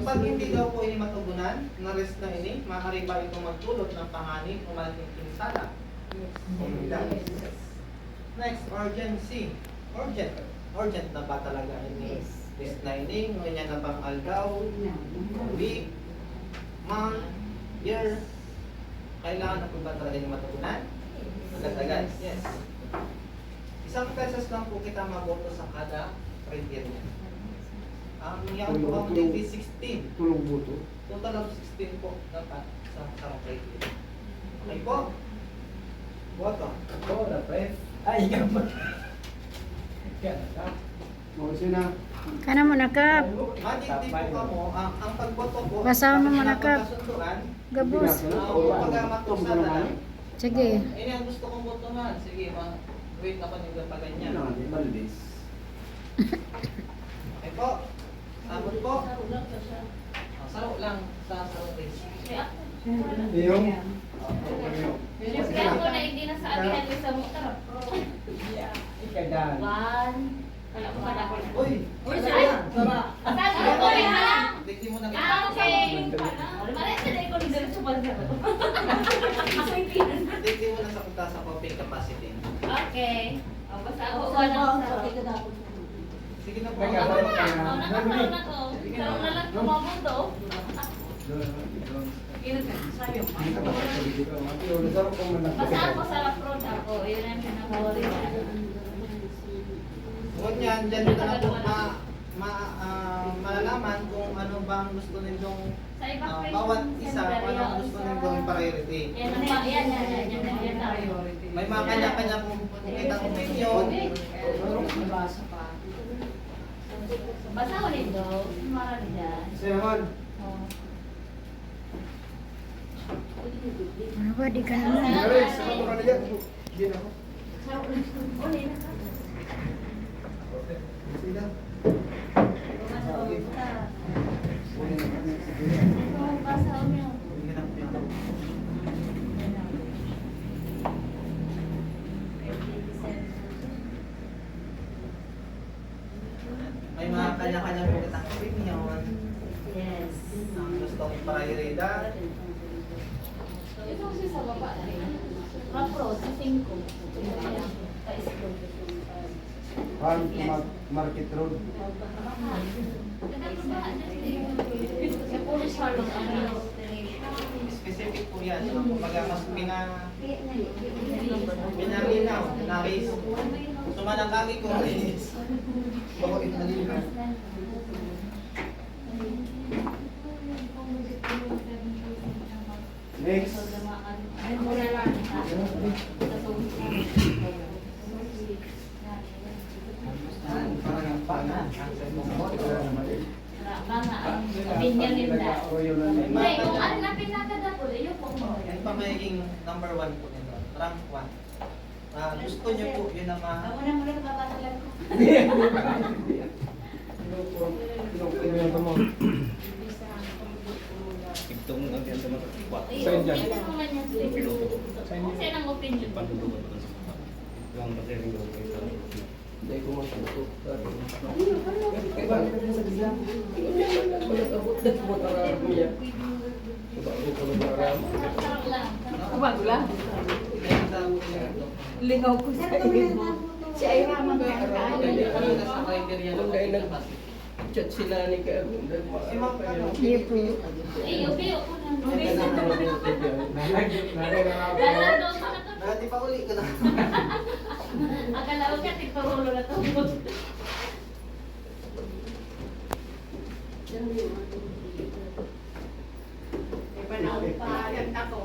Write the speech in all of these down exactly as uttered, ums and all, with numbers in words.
Pag hindi daw po ini matugunan, na-rest na ini, maaari ba itong magdulot ng panganib o malaking pinsala? Yes. Next, urgency. Urgent. Urgent na ba talaga ini? Yes. List na ini, ngunyan na bang aldaw, week, month, year? Kailangan na po ba talaga ini matugunan? Agad-agad. Yes. Isang pesos lang po kita maboto sa kada criteria. Ang yaon po ang twenty sixteen. Tulong boto. Total of sixteen po dapat sa, sa criteria. Okay po? Boto. Oo, na, pre. Ay, ikaw pa. Ikaw na ka. Mausin na. Kana mo na, Kap. Madigdi po ka mo, ang, ang pagboto po, Basahon mo muna, Kap. Kasunduan, Gabos. Ah, kumbaga, matusa na lang. Sige. Ini ang gusto kong botohan. Sige, ma-, wait ako nito pa ganyan. Ano nga, di ba, Liz? Okay po. Sabot po. Ah, saro lang sa, sa office. Yung? Siyempre ako na hindi na sa akin ang isa mo. Tara, pro. Ikaw, Dan. One. Wala ko pala. Uy! Uy, sir! Sara! Saan ko po yan? Tignan mo na. Ah, okay. Wala, sir, ikaw nagdala sa bansa ko. Ako yung pinag- Tignan mo na sa kutasa ko, pay capacity. Okay. O, basta ako, Saan wala ba ang sa sarap? Sige na po. Teka, Ako na, teka. Ako na, ako na, ako. Ikaw na lang kumabuto. Doon, doon. Basta ako sa road ako, yun ang pinaka-worry. Ngunyan, dyan na po ma-, ma-, ah, malalaman kung ano ba ang gusto ninyong, ah, bawat isa, kung ano ang gusto ninyong gawing priority. Yan ang pa-, yan, yan, yan, yan, yan, yan. May mga kanya-kanya pong kitang opinion. Basa ko nito, marami dyan. Sir Juan. Oh. Ano ba, di ka naman? Pare, sa mga kanya, hindi na ako. Sila. May mga kanya-kanya po kitang opinion. Yes. Ang gusto kong prioridad. Ito kasi sa baba na yun. Mapro, sa singko. Sa school. Farm to Mar-, Market Road. Sa Polish Farm, ano yun? Specific po yan. Kumbaga, mas pina-, pinalinaw, na-raise. Sumanang kami kung raise. Bakit malinaw? Next. Opinion ninda. Hindi, kung ano na pinakadakul, yun po. Ano pa magiging number one po nito? Rank one. Ah, gusto niyo po, yun ang ma- Ako na muna, nababatalan ko. Ano po? Ano po? Igtong ang ganda mo. Ay, okay lang naman yan. Kung saan ang opinion. Pandulungan ko sa mga. Yung material ko. Hindi ko masuko. Kaya bakit mo sa gila? Hindi naman ako nag-abot na tumatara niya. Diba, ako ko nag-arama? Bago lang. Lingaw ko sa iyo. Siya ay ramang na ang kain. Kung dahil nag-chat sila ni Kagunda, maapay yun. Iyo po. Iyo, biyo ko lang. Dahil daw sa Nagatipauli ka na. Akala ko ka, tigparulo na to. May panahon pa, ganda ko.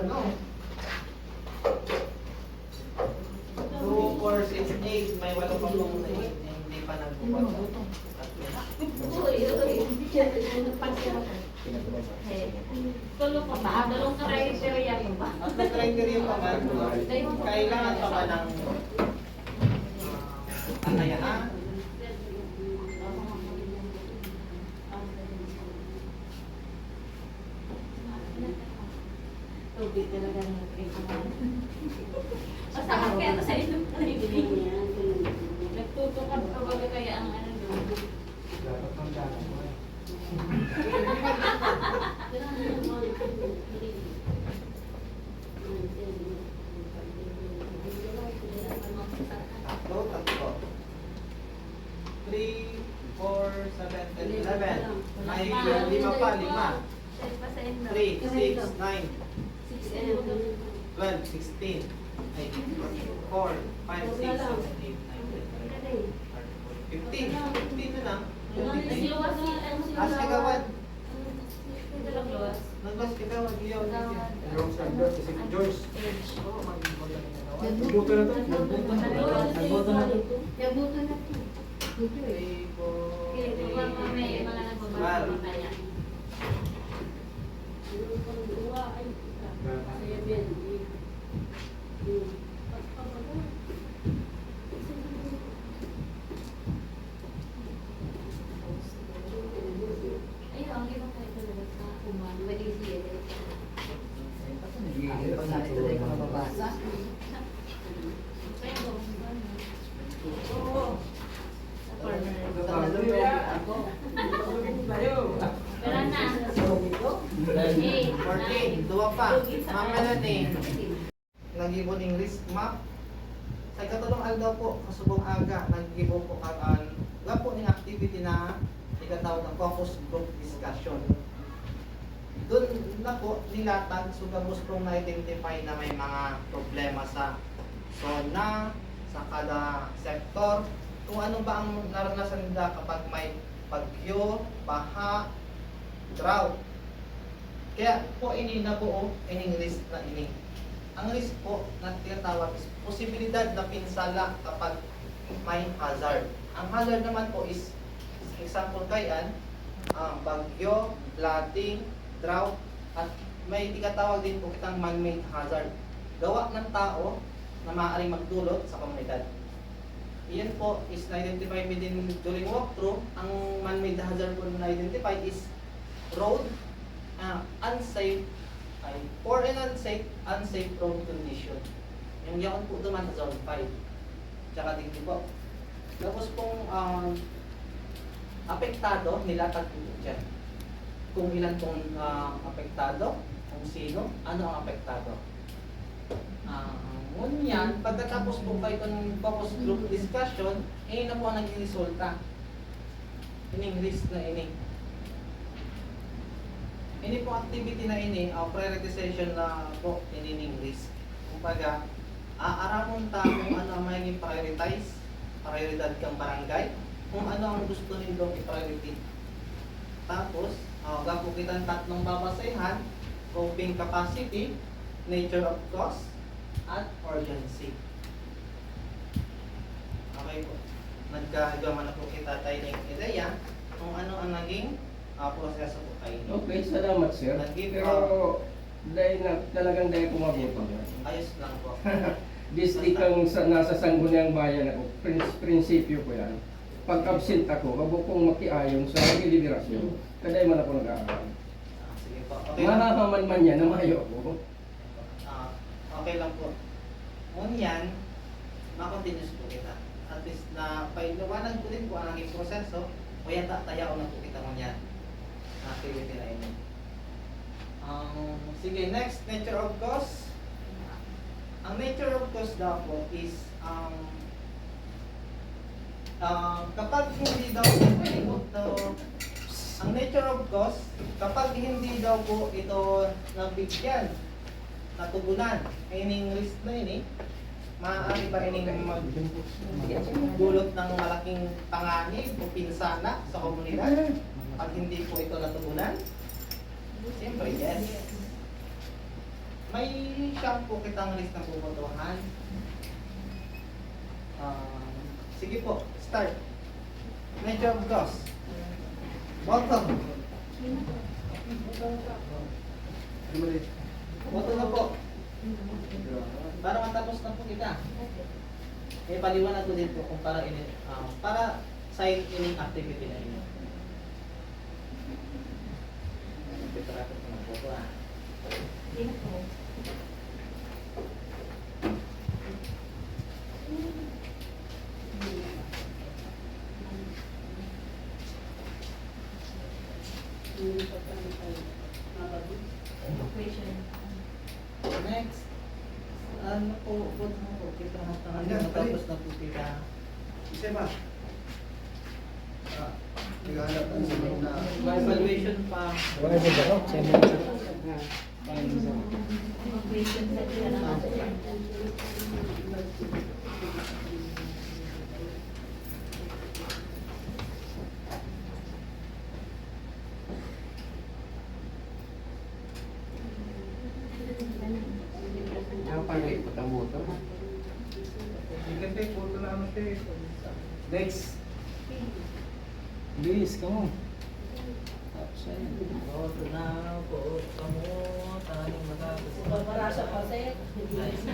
Ano? Two, four, six, eight. May walo pa pong hindi pa nagbubukas. Uy, uy. Eh, tulo pa ba? Tulong criteria pa ba? Ang criteria pa man, kailangan pa ba ng, ah, kakayahan? Hindi talaga natin. Pasakit kaya sa inyo. Nagtutukad pa ba kaya ang ano doon? Dapat ang dami mo eh. Tatlo, tatlo. Three, four, seven, ten, eleven. May lima pa, lima. Three, six, nine. Twelve, sixteen. Ay, four, five, six, seven, eight, nine, ten, eleven, twelve, thirteen, fourteen, fifteen. Fifteen na lang. As kagawad. Nag-loss ka daw, mag-iyaw. Wrong sender, si Saint George. Oo, mag-iyaw na daw. Nagbuto na to. Nagbuto na to. Nagbuto na to. Nagbuto na to. Three, four, eight, twelve. Fourteen, duwa pa. Ma'am Melanie. Naggibo ning risk map. Sa ikatulong aldaw po, kasubong aga, naggibo po kan gapo ning activity na itatawag na focus group discussion. Doon na po nilatag, so gabos pong na-identify na may mga problema sa zona, sa kada sektor, kung ano ba ang naranasan nila kapag may bagyo, baha, drought. Kaya po ini nabuo, ining risk na ini. Ang risk po na tinatawag is posibilidad na pinsala kapag may hazard. Ang hazard naman po is, example kaiyan, ah, bagyo, flooding, drought, at may tinatawag din po kitang man-made hazard. Gawa ng tao na maaaring magdulot sa komunidad. Iyan po is na-identify mi din during walkthrough. Ang man-made hazard po na na-identify is road, ah, unsafe, ay, poor and unsafe, unsafe road condition. Yung yaon po duman sa zone five. Tsaka digdi po. Tapos kung, ah, apektado, nilatag po dyan. Kung ilan pong, ah, apektado, kung sino, ano ang apektado. Ah, ngunyan, pagkatapos po kayo ng focus group discussion, eh, na po ang naging resulta. Ining risk na ini. Ini po activity na ini, ah, prioritization na po, ini ning risk. Kumbaga, aaramon ta kung ano ang magiging prioritize, prioridad kang barangay, kung ano ang gusto nindong i-priority. Tapos, ah, gapo kitang tatlong babasehan, coping capacity, nature of cause, at urgency. Okay po. Nagkahagama na po kita tayo ng ideya kung ano ang naging, ah, proseso po kayo. Okay, salamat, sir. Naging, Pero, ah, dahil na, talagang dahil ko magutom yan. Ayos lang po. District Basta ang sa, nasa Sangguniang Bayan ako. Prins-, prinsipyo ko yan. Pag absent ako, habo kong makiayon sa deliberasyon. Kaday man ako nag-aaral. Ah, sige po. Okay lang. Mahahaman man yan na mayo ako. Ah, okay lang po. Ngunyan, ma-continuous po kita. At least, na pailiwanag ko din kung ano naging proseso, o yata tayaon na po kita ngunyan. Activity na ini. Um, sige, next, nature of cause. Ang nature of cause daw po is, um, ah, kapag hindi daw po ito, ang nature of cause, kapag hindi daw po ito nabigyan, natugunan, ining risk na ini, maaari ba ining magdulot ng malaking panganib o pinsala sa komunidad pag hindi po ito natugunan? Siyempre, yes. May shampoo kitang list na bubotohan. Ah, sige po, start. Nature of cause. Boto. Boto na po. Para matapos na po kita. Eh, paliwanag ko din po kung para ini, ah, para sa ining activity na ini. Nagpipractice na po po, ah. Hindi na po. Next. Ano po, ba't mo po kita hatang? Ano, tapos na po kita. Isa ba? Ah, naghahanap ang sagot na. May evaluation pa. Wala sa barok, sa mga Kaya pala ipot ang motor. Hindi kasi, photo lang ano siya eh. Next. Bilis ka mo. Tapos ayun. Photo na, photo ka mo. Tayo matapos. Paparasa pa, sir. Nice.